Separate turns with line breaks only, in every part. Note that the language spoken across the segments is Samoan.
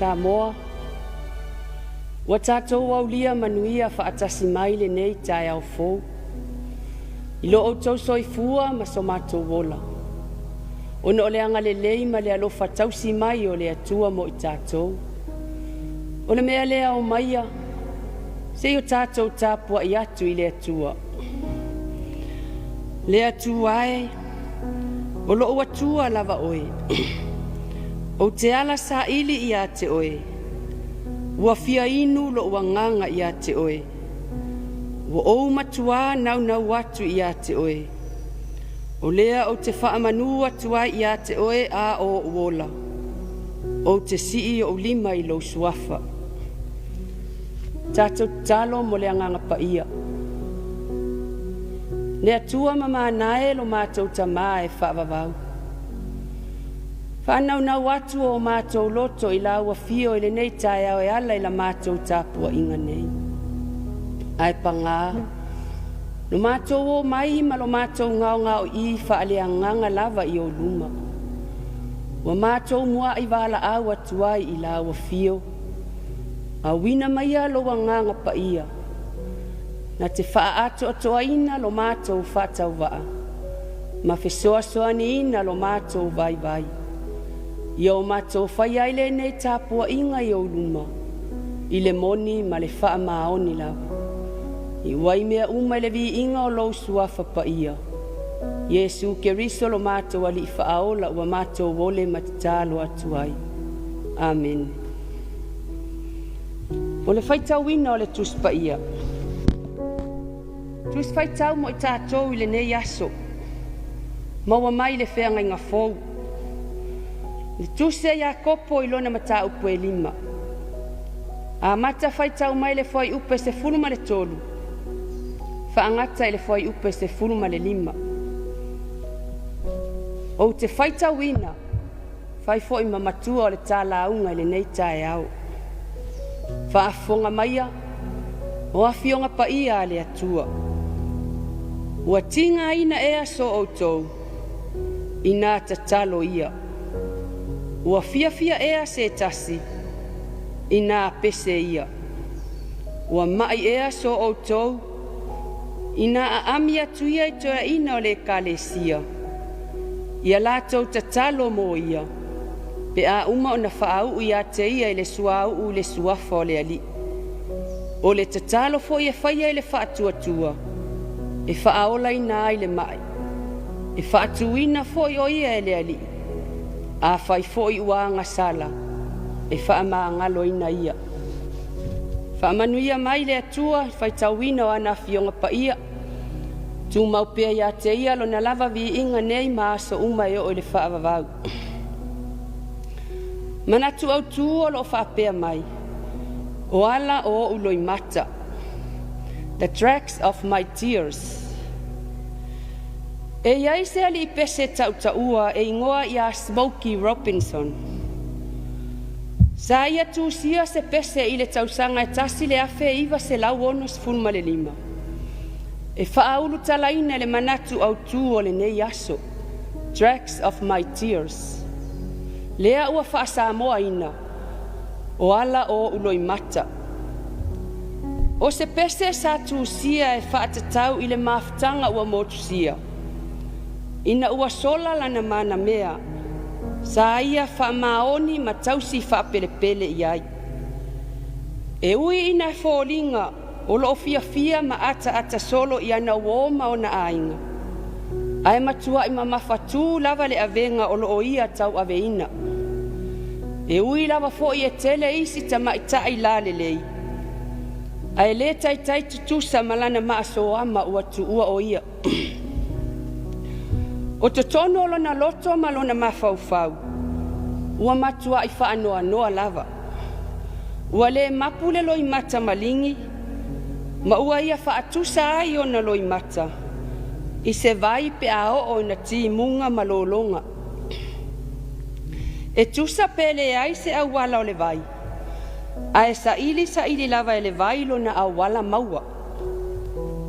Samoa, ua tatou aulia manuia faatasi mai lenei taeao fou i lo outou soifua ma so matou ola, ona o le agalelei ma le alofa tausi mai o le Atua mo i tatou. O le mea lea, omaia se i o tatou tapuai atu i le Atua. Le Atua e, o lou Atua lava oe, ou te ala saili ia te oe, ua fia inu lou agaga ia te oe, ua ou matuā naunau atu ia te oe. O lea ou te faamanū atu ai ia te oe a o ou ola, ou te sii ou lima i lou suafa. Tatou tatalo mo le agaga paia. Le Atua mamana e lo matou Tamā e faavavau. Faanaunau atu o matou loto i lau afio i lenei taeao e ala i la matou tapuaiga nei. Ae pagā, lo matou o mai ma lo matou gaogaoii faaleagaga lava i ou luma. Ua matou mua'i valaau atu ai i lau afio, auina maia lou agaga paia, na te faaatoatoaina lo matou faatauvaa ma fesoasoaniina lo matou vaivai. Ia o matou faia ai lenei tapuaiga i ou luma, i le moni ma le faamaoni lava. Iu ai mea uma i le viiga o lou suafa paia. Iesu Keriso lo matou Alii faaola ua matou ole ma tatalo atu ai. Amene. O le faitauina o le Tusi Paia. Tusi faitau mo i tatou i lenei aso. Maua mai le feagaiga fou. Le tusi a Iakopo i lona mataupu e 5. Amata faitau mai le fuaiupu e 13, faagata i le fuaiupu e 15. Ou te faitauina, fai foi ma matua o le talauga i lenei taeao. Faafofoga maia, o afioga paia a le Atua. Ua tigaina ea so outou, inā tatalo ia. Ua fiafia ea se tasi, inā pese ia. Ua ma'i ea so outou, inā aami atu ia i toeaiina o le ekalesia, ia latou tatalo mo ia, pe a uma ona faauu ia te ia i le suauu i le suafa o le Alii. O le tatalo foi e faia i le faatuatua, e faaolaina ai le ma'i, e faatuina foi o ia e le Alii, afai foi ua agasala, e faamagaloina ia. Faamanuia mai le Atua i faitauina o ana afioga paia, tumau pea ia te ia lona lava viiga nei ma aso uma e oo i le faavavau. Manatu autū o loo faapea mai, o ala o ou loimata. The Tracks of My Tears. E iai se alii pese tautaua e igoa ia Smokey Robinson. Sa ia tusia se pese i le tausaga e 1965 e faaulutalaina le manatu autū o lenei aso, Tracks of My Tears. Lea ua faasamoaina, o ala o ou loimata. O se pese sa tusia e faatatau i le mafutaga ua motusia, ina ua sola lana manamea, sa ia faamaoni ma tausi faapelepele i ai. E ui ina e foliga o loo fiafia ma ataata solo i ana uō ma ona aiga, ae matuai mamafatū lava le avega o loo ia tauaveina. E ui lava foi e tele isi tamaita'i lalelei, ae lē taitai tutusa ma lana maasoama ua tuua o ia. O totonu o lona loto ma lona mafaufau, ua matuai faanoanoa lava. Ua lē mapu le loimata maligi, ma ua ia faatusa ai ona loimata i se vai pe a oo ina timuga ma lologa. E tusa pe leai se auala o le vai, ae saili saili lava e le vai lona auala maua.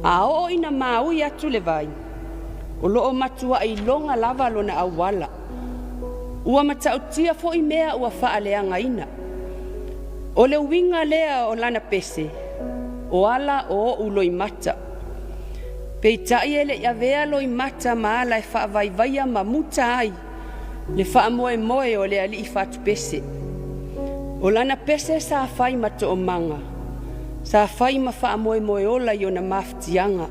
A oo ina maui atu le vai, o loo matuai iloga lava lona auala. Ua matautia foi mea ua faaleagaina. O le uiga lea o lana pese, o ala o o'u loimata. Peitai e le i avea loimata ma ala e faavaivaia ma muta ai le faamoemoe o le alii fatupese. O lana pese sa fai ma toomaga, sa fai ma faamoemoe ola i ona mafatiaga.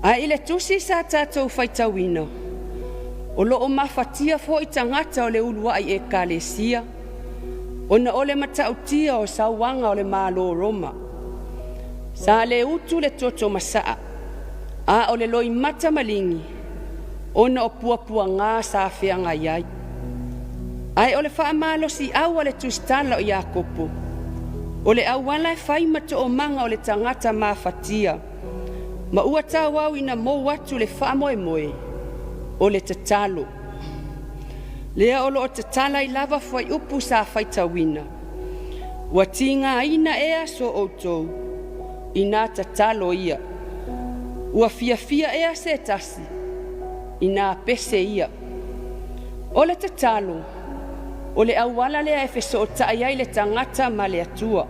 Ae i le tusi sa tatou faitauina, o lo o mafatia foi tagata o le uluai ekalesia, ona o le matautia o sauaga o le Malo o Roma. Sa le utu le toto masaa, a o le loimata maligi ona o puapuagā sa feagai ai. Ae o le faamalosiau a le tusitala o Iakopo, o le auala e fai ma toomaga o le tagata mafatia, ma ua tauau ina mou atu le faamoemoe, o le tatalo. Lea o lo o tatala ai lava fuaiupu sa faitauina. Ua tigaina ea so outou inā tatalo ia? Ua fiafia ea se tasi inā pese ia? O le tatalo, o le auala lea e fesootai ai le tagata ma le Atua.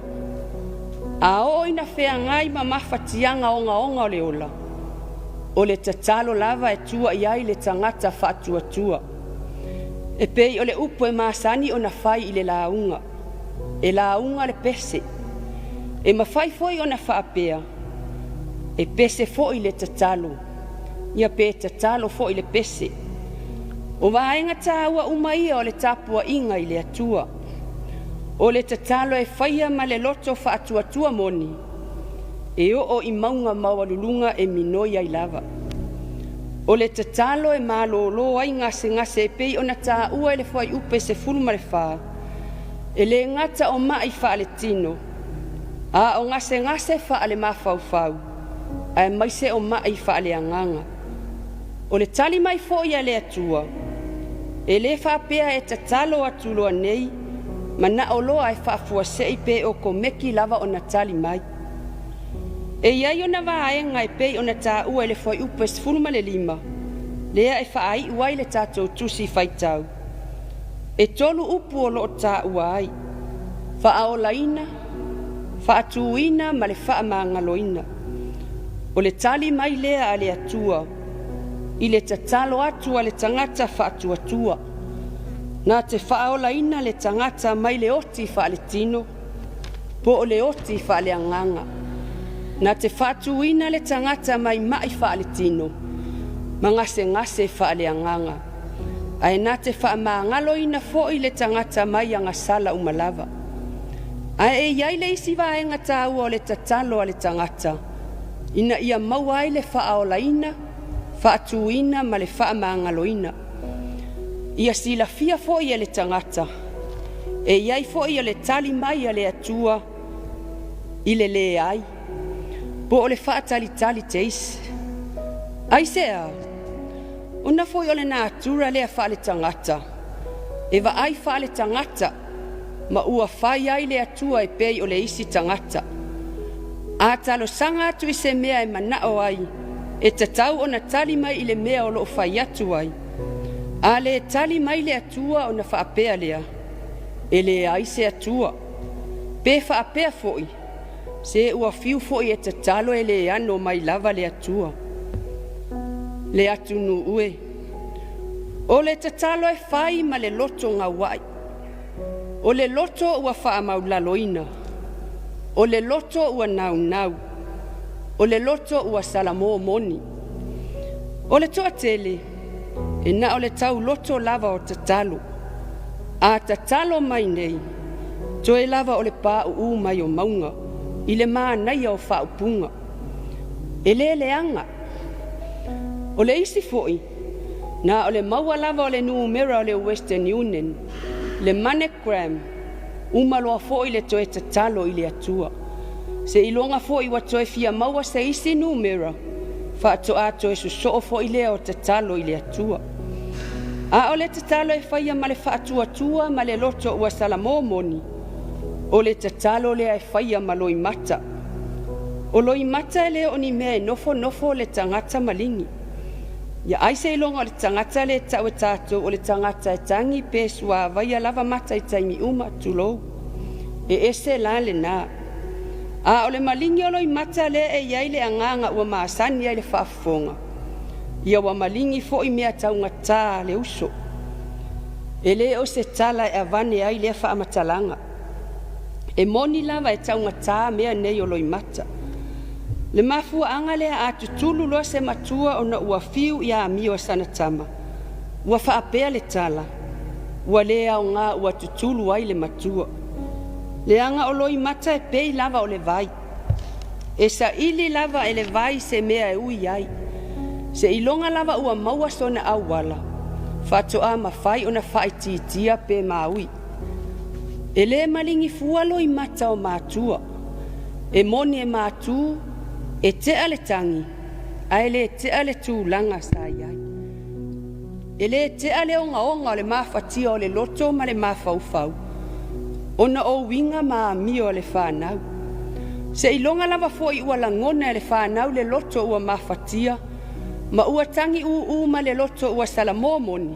A oo ina feagai ma mafatiaga ogaoga o le ola, o le tatalo lava e tua i ai le tagata faatuatua. E pei o le upu e masani ona fai i le lauga, e lauga le pese. E mafai foi ona faapea, e pese foi le tatalo, ia pe tatalo foi le pese. O vaega taua uma ia o le tapuaiga i le Atua. O le tatalo e faia ma le loto faatuatua moni, e oo i mauga maualuluga e minoi ai lava. O le tatalo e malōlō ai gasegase e pei ona taua i le fuaiupu e 14, e le gata o mai faaletino, a o gasegase faalemafaufau, aemaise o mai faaleagaga. O le tali mai foi a le Atua, e le faapea e tatalo atu loa nei, manao loa e faafuasei pe okomeki lava ona tali mai. E i ai ona vaega e pei ona taua i le fuaiupu e 15, lea e faaiu ai le tatou tusi faitau. E tolu upu o lo o taua ai, faaolaina, faatuina ma le faamagaloina. O le tali mai lea a le Atua i le tatalo atu a le tagata faatuatua, na te faaolaina le tagata mai le oti faaletino po o le oti faaleagaga, na te faatuina le tagata mai mai faaletino ma gasegase faaleagaga, ae na te faamagaloina foi le tagata mai agasala uma lava. Ae e i ai le isi vaega taua o le tatalo a le tagata ina ia maua ai le faaolaina, faatuina ma le faamagaloina. Ia silafia foi e le tagata, e i ai foi o le tali mai a le Atua i le leai, po o le faatalitali teisi. Aisea? Ona foi o le natura lea faaletagata, e vaai faaletagata ma ua fai ai le Atua e pei o le isi tagata. A talosaga atu i se mea e manao ai, e tatau ona tali mai i le mea o lo o fai atu ai. A le tali mai le Atua ona faapea lea, e leai se Atua. Pe faapea foi, se ua fiu foi e tatalo e le ano mai lava le Atua. Le atunuu e, o le tatalo e fai ma le loto gauai. O le loto ua faamaulaloina, o le loto ua naunau, o le loto ua salamo moni. O le toatele, e na o le tauloto lava o tatalo. A tatalo mai nei, toe lava o le pauu mai o mauga i le manaia o faaupuga. E le leaga. O le isi foi, na o le maua lava o le numera o le Western Union, le MoneyGram, uma loa foi le toe tatalo i le Atua. Seiloga foi ua toe fia maua se isi numera, faatoa toe sosoo foi lea o tatalo i le Atua. A o le tatalo e faia ma le faatuatua ma le loto ua salamo moni, o le tatalo lea e faia ma loimata. O loimata e le o ni mea e nofonofo le tagata maligi. Ia ai seiloga o le tagata lea e tau e tatou o le tagata e tagi pe suavaia lava mata i taimi uma, tulou. E ese la lena. A o le maligi o loimata lea e i ai le agaga ua masani ai le faafofoga, ia ua maligi foi mea taugata a le uso. E le o se tala e avane ai lea faamatalaga. E moni lava e taugata mea nei o loimata. Le mafuaaga lea a tutulu loa se matua ona ua fiu i amio a sana tama, ua faapea le tala, ua le aoga ua tutulu ai le matua. Leaga o loimata e pei lava o le vai. E saili lava e le vai se mea e ui ai. Seiloga lava ua maua sona auala, faatoa mafai ona faaitiitia pe maui. E le maligi fua loimata o matua. E moni e matu, e tea le tagi, ae le tea le tulaga sa i ai. E le tea le ogaoga o le mafatia o le loto ma le mafaufau, ona o uiga ma amio a le fanau. Seiloga lava foi ua lagona e le fanau le loto ua mafatia, ma ua tagi ūū ma le loto ua salamo moni,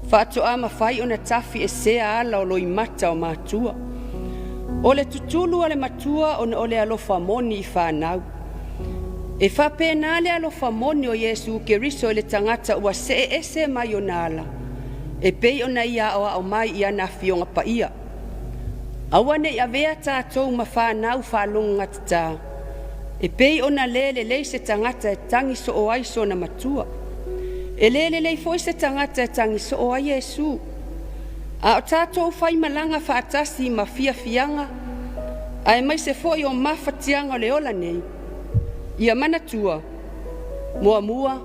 faatoa mafai ona tafi esea ala o loimata o matua. O le tutulu a le matua ona o le alofa moni i fanau. E faapena le alofa moni o Iesu Keriso i le tagata ua see ese mai ona ala, e pei ona ia aoao mai i ana afioga paia. Aua ne i avea tatou ma fanau faalogogatata, e pei ona le lelei se tagata e tagi soo ai sona matua. E le lelei foi se tagata e tagi soo ai Iesu. A o tatou faimalaga faatasi ma fiafiaga, aemaise foi o mafatiaga o le ola nei, ia manatua, muamua,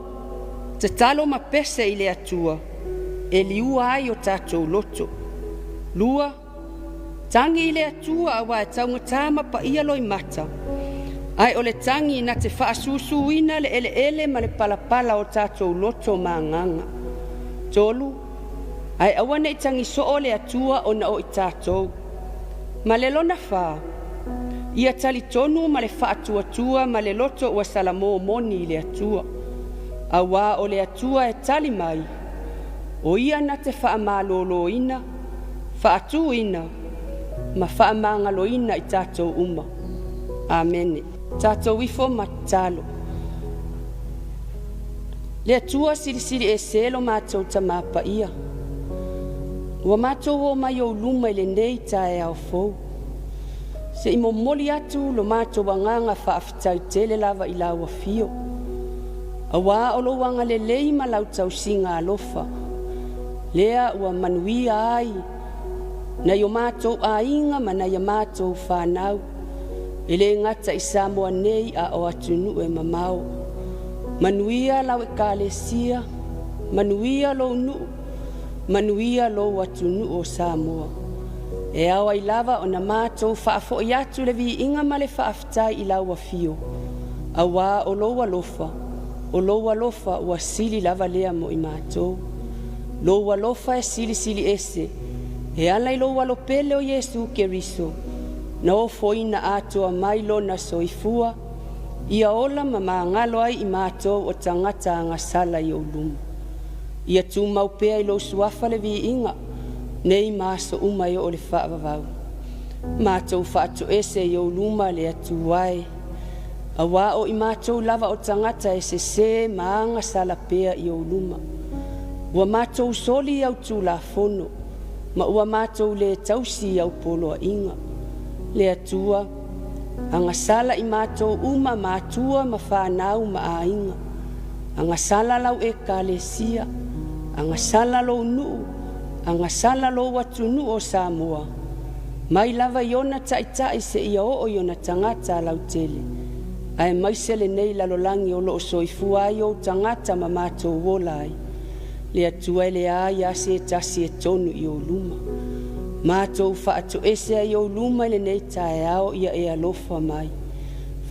tatalo ma pese i le Atua, e liua ai o tatou loto. Lua, tagi i le Atua aua e taugata ma paia loimata, ae o le tagi na te faasusuina le eleele ma le palapala o tatou loto ma agaga. Tolu, ae aua ne i tagi soo le Atua ona o i tatou. Ma le lona fa, ia talitonu ma le faatuatua ma le loto ua salamo moni i le Atua. Auā o le Atua e tali mai, o ia na te faamalōlōina, faatūina, ma faamagaloina i tatou uma. Amene. Tatou ifo ma tatalo. Le Atua silisili ese lo matou Tamā Paia, ua matou o mai ou luma i lenei taeao fou, se i momoli atu lo matou agaga faafetai tele lava i lau afio, auā o lou agalelei ma lau tausiga alofa, lea ua manuia ai nai o matou aiga ma nai a matou fanau, e le gata i Samoa nei a o atunuu e mamao. Manuia lau Ekalesia, manuia lou nuu, manuia lou atunuu o Samoa. E ao ai lava ona matou faafoi atu le viiga ma le faafetai i lau afio, auā o lou alofa, o lou alofa ua sili lava lea mo i matou. Lou alofa e silisili ese, e ala i lou Alo pele o Iesu Keriso, na ofoina atoa mai lona soifua, ia ola ma magalo ai i matou o tagata agasala i ou luma. Ia tumau pea i lou suafa le viiga, nei ma aso uma e oo i le faavavau. Matou faatoese i ou luma le Atua e, auā o i matou lava o tagata e sesē ma agasala pea i ou luma. Ua matou soli i au Tulafono, ma ua matou lē tausi i au poloaiga. Le Atua, agasala i matou uma matua ma fanau ma aiga. Agasala lau Ekalesia, agasala lou nuu, agasala lou atunuu o Samoa, mai lava i ona taitai seia oo i ona tagata lautele, aemaise lenei lalolagi o loo soifua ai ou tagata ma matou ola ai. Le Atua e leai lava se tasi e tonu i ou luma. Matou faatoese ai i ou luma i lenei taeao ia e alofa mai.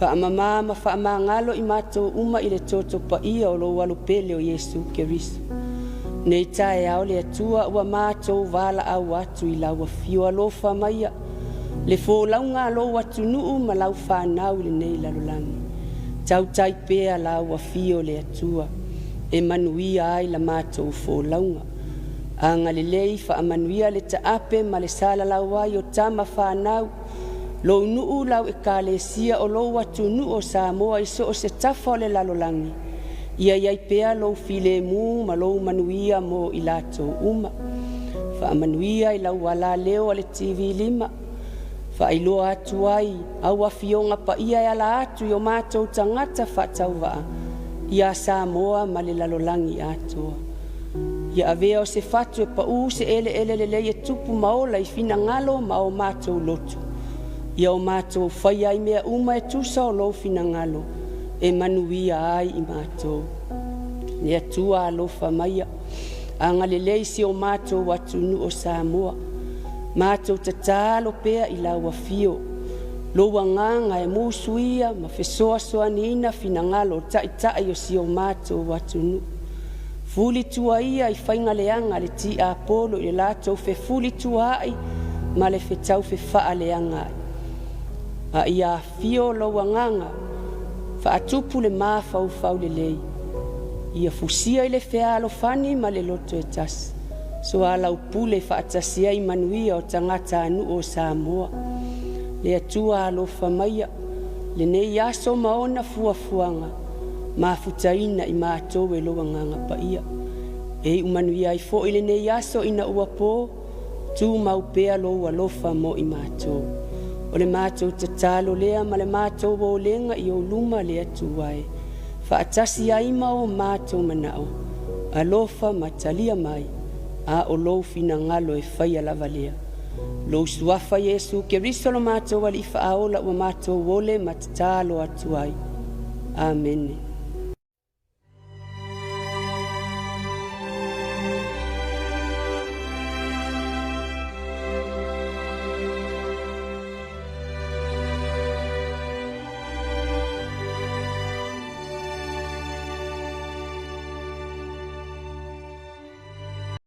Faamamā ma faamagalo i matou uma i le toto paia o lou Alo pele o Iesu Keriso. Nei taeao le Atua ua matou valaau atu i lau afio alofa maia le folauga a lou atunuu ma lau fanau i lenei lalolagi. Tautai pea lau afio le Atua e manuia ai la matou folauga. Agalelei faamanuia le taape ma le salalau ai o tama fanau, lou nuu, lau ekalesia o lou atunuu o Samoa i so o se tafa o le lalolagi, ia i ai pea lou filemu ma lou manuia mo i latou uma. Faamanuia i lau alaleo a le TV5, faailoa atu ai au afioga paia e ala atu i o matou tagata faatauvaa ia Samoa ma le lalolagi atoa. Ia avea o se fatu e pau se eleele lelei e tupu ma ola i finagalo ma o matou loto, ia o matou faia ai mea uma e tusa o lou finagalo e manuia ai i matou. Le Atua alofa maia, agalelei si o matou atunuu o Samoa. Matou tatalo pea i lau afio, lou agaga e musuia ma fesoasoaniina finagalo o taitai o si o matou atunuu. Fulituaia i faiga leaga le tiapolo i le latou fefulituaai ma le fetau fefaaleagaai. A ia afio lou agaga, faatupu le mafaufau lelei, ia fusia i le fealofani ma le loto e tasi, soalaupule faatasi ai manuia o tagatanuu o Samoa. Le Atua alofa maia, lenei aso ma ona fuafuaga, mafutaina i matou e lou agaga paia. E iu manuia ai foi lenei aso ina ua po, tumau pea lou alofa mo i matou. O le matou tatalo lea ma le matou olega i ou luma le Atua e, faatasi ai ma o matou manao, alofa ma talia mai, a o lou finagalo e faia lava lea. Lou suafa Iesu Keriso lo matou Alii Faaola ua matou ole ma tatalo atu ai. Amene.